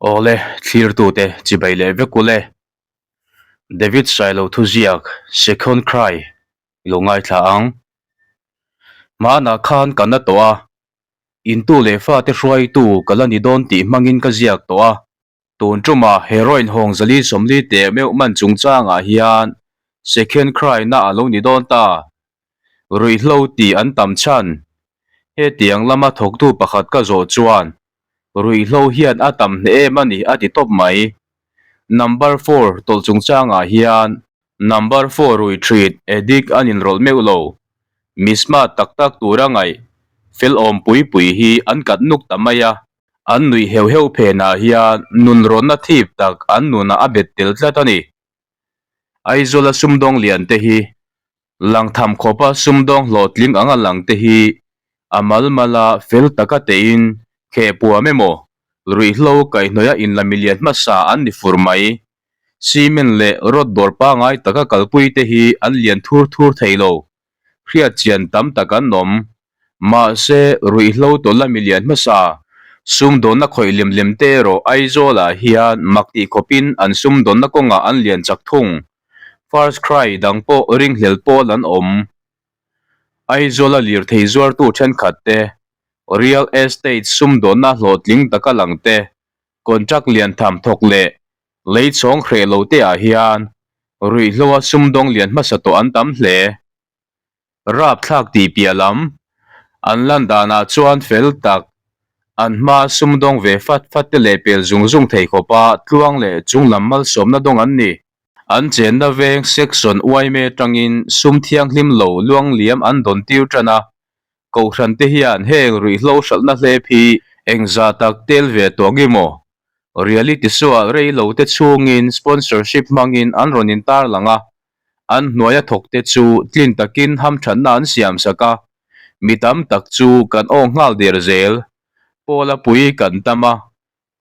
Awle, thlirtute chibai leh vek ule. David Sailo thuziak Second Cry i lo ngaithla ang. Hmanah khan ka na tawh a, intu leh fate hruaitu ka la ni dawn tih hmangin ka ziak tawh a. Tun ṭuma heroin hawng zali sawmli teh meuh man chungchangah hian Second Cry na a lo ni dawn ta. Ruihhlo tih an tam chhan. Hetiang lama thawktu pakhat ka zawh chuan ruihhlo hian a tam hneh em a ni a ti tawp mai. Number four tawlh chungchangah hian number four rui ṭhin addict an inrawlh meuh lo. Mi smart tak tak tura ngaih fel awm pui pui hi an kat nuk ta mai a. An nuih heuh heuh phenah hian nunrawnna thip tak an nunah a bet tel tlat a ni. Aizawla sumdawng lian te hi langtham khawpa sumdawng hlawhtling anga lang te hi a mal mala fel taka tein khehpuam emaw ruihhlo kaihhnawih a inla milian hmasa an ni fur mai. Cement leh rod dawr pangai taka kalpui te hi an lian thur thur thei lo. Hriat chian tam tak an awm. Mahse, ruihhlo tawlh a milian hmasa sumdawnna khawih lem lem te erawh Aizawlah hian mak tih khawpin an sumdawnna kawngah an lian chak thung. First Cry dang pawh ringhlel pawl an awm. Aizawla lirthei zuartu thenkhat te, Real Estate sumdawnna hlawhtling taka lang te, contract lian tham thawk leh lei chhawng hreh lo te ah hian ruihhloa sumdawng lian hmasa tawh an tam hle. Rapthlak tih piah lam an lan danah chuan fel tak an hma sumdawng ve fat fat te leh pel zung zung thei khawpa tluang leh chunglam malsawmna dawng an ni. An chenna veng section uaime tangin sum thianghlim lo luang liam an dawn tir tan a, Kohhran te hian heng ruihhlo hralhna hlep hi engzah tak tel ve tawh nge maw? Reality show-ah rei lo te chhungin sponsorship hmangin an rawn intarlang a, an hnuaia thawk te chu tlin takin hamthatna an siam sak a, mi tam tak chu kan aw nghal der zel. Pawla pui kan tam a,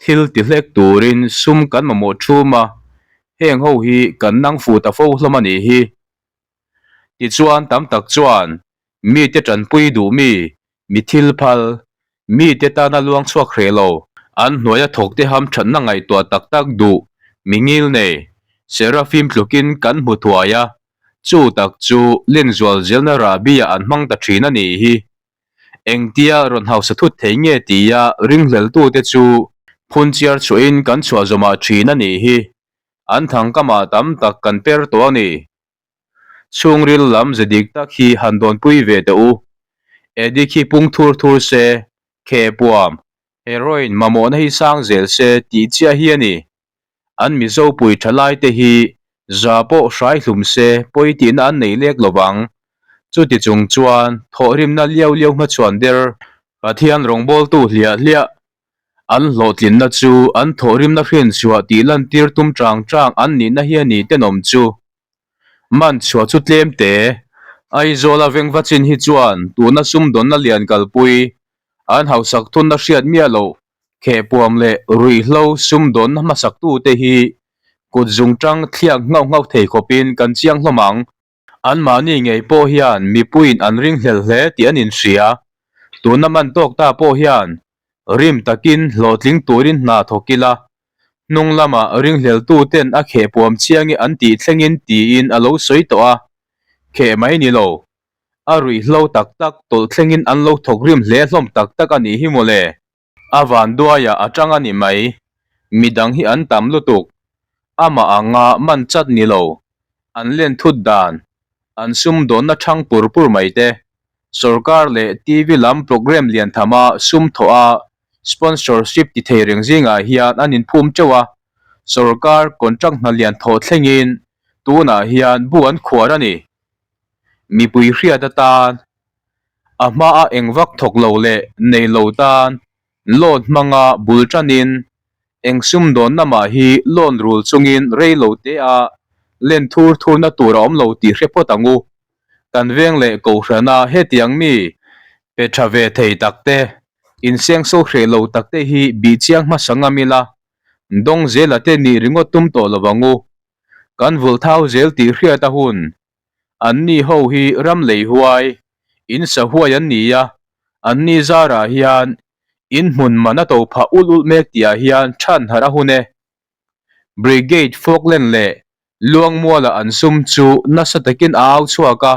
thil ti hlek turin sum kan mamawh thum a, heng ho hi kan nang fu ta fo hlawm a nih hi. Tichuan tam tak chuan mite tanpui duh mi, mi thil phal, mite tana luang chhuak hreh lo, an hnuaia thawkte hamthatna ngaihtuah tak tak duh mi ngil nei, Seraphim tlukin kan hmu thuai a, chu tak chu Linzual zelna rahbi-ah an hmang ta thin a nih hi. Engtia rawn hausa thut thei nge tia ringhleltute chu phunchiar chhuahin kan chhuah zawmah thin a nih hi. An thangkamah tam tak kan per tawh a ni. Chhungril lam ze dik tak hi han dawnpui ve teh u. Eddie khi pung thur thur se, khehpuam, heroin mamawhna hi sang zel se tih chiah hi a ni. An Mizo pui tha lai te hi za pawh hrai hlum se pawi tihna an nei lek lovang. Chuti chung chuan thawhrimna liau liau hmachhuan der Pathian rawngbawltu hliah hliah An hlawhtlinna chu an thawhrimna hrianchhuah tih lantir tum chang chang an nihna hi a ni tenawm chu. Man chhuah chu tlem te. Aizawla vengva chin hi chuan tuna sumdawnna lian kalpui, an hausak thunna hriat miah loh, khehpuam leh ruihhlo sumdawnna hmasaktute hi kut zungtang thliak nghauh nghauh thei khawpin kan chiang hlawm ang. Anmahni ngei pawh hian mipuiin an ringhlel hle tih an inhria. Tuna man tawk ta pawh hian rim takin hlawhtling turin hna thawk ila, hnung lamah ringhleltuten a kheh puam chiang e an tih thlengin tiin a lo sawi tawh a, kheh mai ni lo. A ruihhlo tak tak tawlh thlengin an lo thawk rim hle hlawm tak tak a nih hi mawle. A vanduaiah a tang a ni mai. Midang hi an tam lutuk. Amah anga man chat ni lo. An len thut dan, an sumdawnna thang pur pur mai te, sorkar leh TV lam programme lian thama sum thawh a sponsorship ti thei reng zingah hian an inphum teuh a, sorkar contract hna lian thawh thlengin tunah hian bu an khuar a ni. Mipui hriat atan A hmaa eng vak thawk lo leh nei lo tan loan hmanga bul tanin eng sumdawnna mah hi loan rul chungin rei lo te a len thur thurna tur a awm lo tih hre phawt ang u. Kan veng leh Kohhrana hetiang mi pe tha ve thei tak te, insengso hreh lo tak te hi bih chiang hmasa ngam ila, dawng zela te nih ringawt tum tawh lo ang u. Kan vulh thau zel tih hriat a hun. Anni ho hi ram lei huai, in sa huai an ni a, anni zarah hian In hmun man a to phah ulh ulh mek tihah hian chhan harh a hun e. Brigade Falkland leh Luangmuala an sum chu nasa takin a au chhuak a.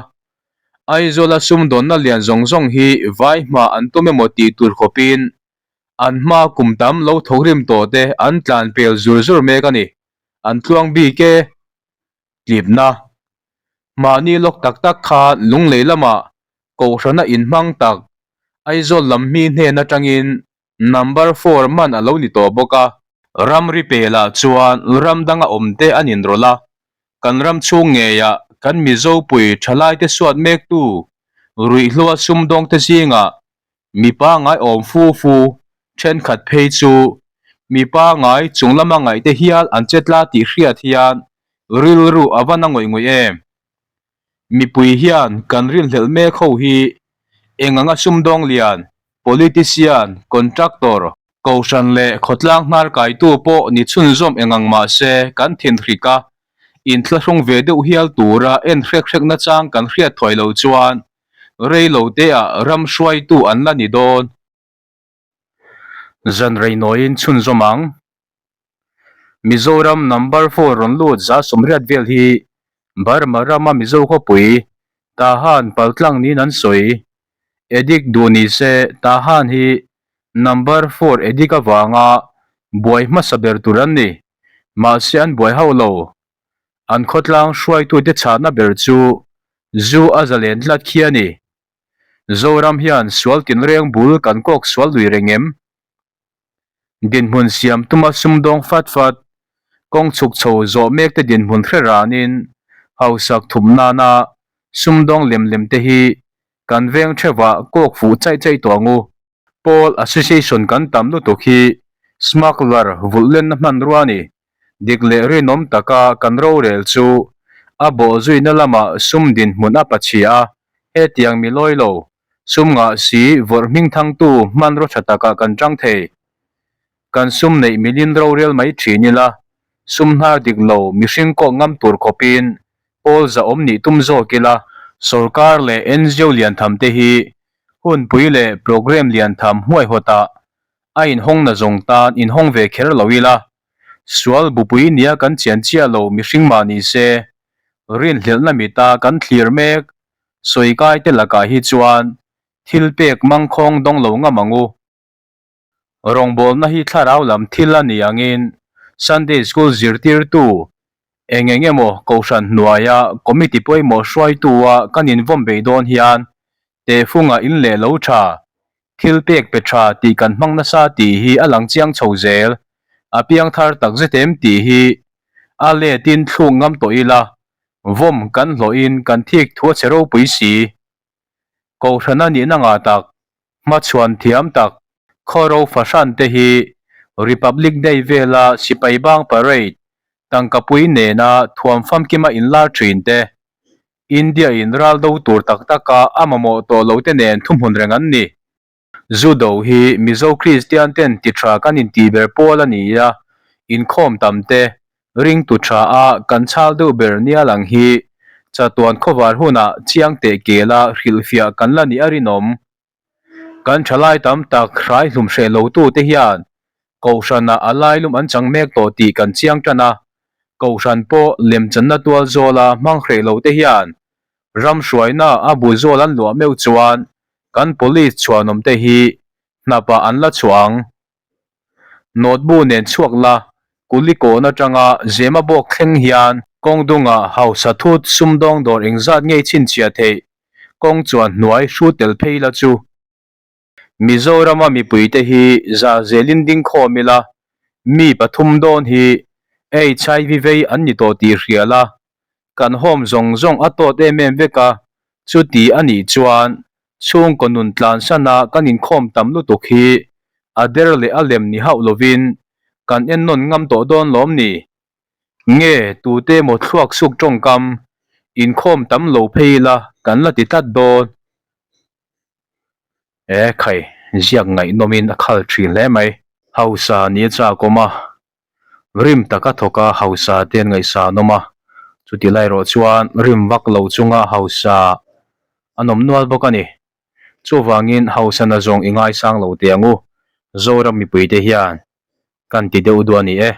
Aizawla sumdawnna lian zawng zawng hi vai hma an tum emaw tih tur khawpin an hma kum tam lo thawkrim tawh te an tlan pel zur zur mek a ni. An tluang bik e. Tlipna. Mahni lawk tak tak khan lunglei lamah kohhrana inhmang tak Aizawl lam mi hnen atangin Number four man a lo ni tawh bawk a. Ramri pelah chuan ram danga awmte an inrawlh a, kan ram chhung ngeiah kan Mizopui thalaite suat mektu ruihhlua sumdawngte zingah mipa ngai awm fu fu thenkhat phei chu mipa ngai chung lama ngaihte hial an che tla tih hriat hian rilru a va na ngawih ngawih em? Mipui hian kan rinhlelh mek ho hi eng anga sumdawng lian, politician, contractor, kohhran leh khawtlang hnar kaitu pawh ni chhunzawm eng ang mah se kan thinhrik a, inthlahrung ve deuh hial tura en hrek hrek nachang kan hriat thuai lo chuan rei lo teah ram hruaitu an la ni dawn. Zan rei nawiin chhunzawm ang. Mizoram number four rawn lut 180 vel hi Burma rama Mizo khawpui Tahan paltlang niin an sawi. Addict duh ni se Tahan hi number four addict avanga buai hmasa ber tur an ni. Mahse an buai hauh lo. An khawtlang hruaitute chhahna ber chu zu a zalen tlat khi a ni. Zoram hian sual tinreng bul kan kawk sual lui reng em? Dinhmun siam tuma sumdawng fat fat, kawng chhuk chho zawh mek te dinhmun hre ranin hausak thup nana sumdawng lem lem te hi kan veng theuhah kawk fuh chaih chaih tawh ang u. Pawl Association kan tam lutuk hi smuggler vulh lenna hmanrua a ni. Dik leh rinawm taka kan rorel chu a bawhzuina lamah sum dinhmun a pachhia a, hetiang mi lawi lo, sum ngah si vawrh hming thangtu hmanraw tha takah kan chang thei. Kan sum neih milin rorel mai thin ila, sum hnar dik lo mihring kawk ngam tur khawpin pawl zahawm nih tum zawk ila, Sorkar leh NGO liantham te hi hunpui leh programme liantham huaihawtah a inhawngna zawng tan inhawng ve kher lo ila, Sual bupui nia kan chian chiah lo mihring mah ni se, rinhlelhna mita kan thlir mek sawi te lakah hi chuan thil pek mangkhawng dawng lo ngam ang u. Rawngbawlna hi thlarau lam thil a ni angin Sunday School zirtirtu eng eng emaw kohhran hnuaia committee pawimawh hruaitua kan invawm bei dawn hian tehfunga in leh lo tha Thil pek pe tha tih kan hmang nasa tih hi a lang chiang chho zel. A piang thar tak zet em tih hi a letin thluk ngam tawh ila, vawm kan hlawhin kan thik thu a che ropui si. Kohhrana nihna ngah tak, hmachhuan thiam tak, khawro fahran te hi Republic Day vela sipai bang parade tangkapui nena thuam famkima inlar thin te India in ral do tur tak taka a mamawh tawh lo te nen thuhmun reng an ni. Zu do hi Mizo Kristian ten ti tha kan inti ber pawl a ni a, inkhawm tam te, ringtu tha a kan chhal deuh ber nia lang hi chatuan khawvar hunah chiang teh kela hrilhfiah kan la nih a rinawm. Kan thalai tam tak hrai hlum hreh lo tu te hian Kohhranah a lailum an chang mek tawh tih kan chiang tan a, Kohhran pawh lemchanna tual zawla hmang hreh lo te hian ram hruaina a bu zawl an luah meuh chuan kan police chhuanawm te hi hnapah an la chhuah ang. Notebook nen chhuak la, Kulikawn atanga Zemabawk thleng hian kawng dungah hausa thut sumdawng dawr engzat ngei chhinchhiah theih kawng chuan hnuai hru tel phei la chu. Mizorama mipuite hi za zelin ding khawm ila, mi pathum dawn hi HIV vei an ni tawh tih hria la, kan home zawng zawng a tawt em em vek a, chuti a nih chuan Chhungkaw nun tlansana kan inkhawm tam lutuk hi a der leh a lem ni hauh lovin kan ennawn ngam tawh dawn lawm ni? Nge tute emaw thluak suk tawngkam inkhawm tam lo phei ila kan la ti tlat dawn? E khai, ziak ngaihnawmin a khal thin hle mai. Hausa ni a chak awm a, rim taka thawka hausa te an ngaihsan awm a, chuti lai erawh chuan rim vak lo chunga hausa an awm nual bawk a ni. Chuvangin hausa na zawng i ngaisang lo teh ang u. Zoram mipuite hian kan ti deuh duah a ni e.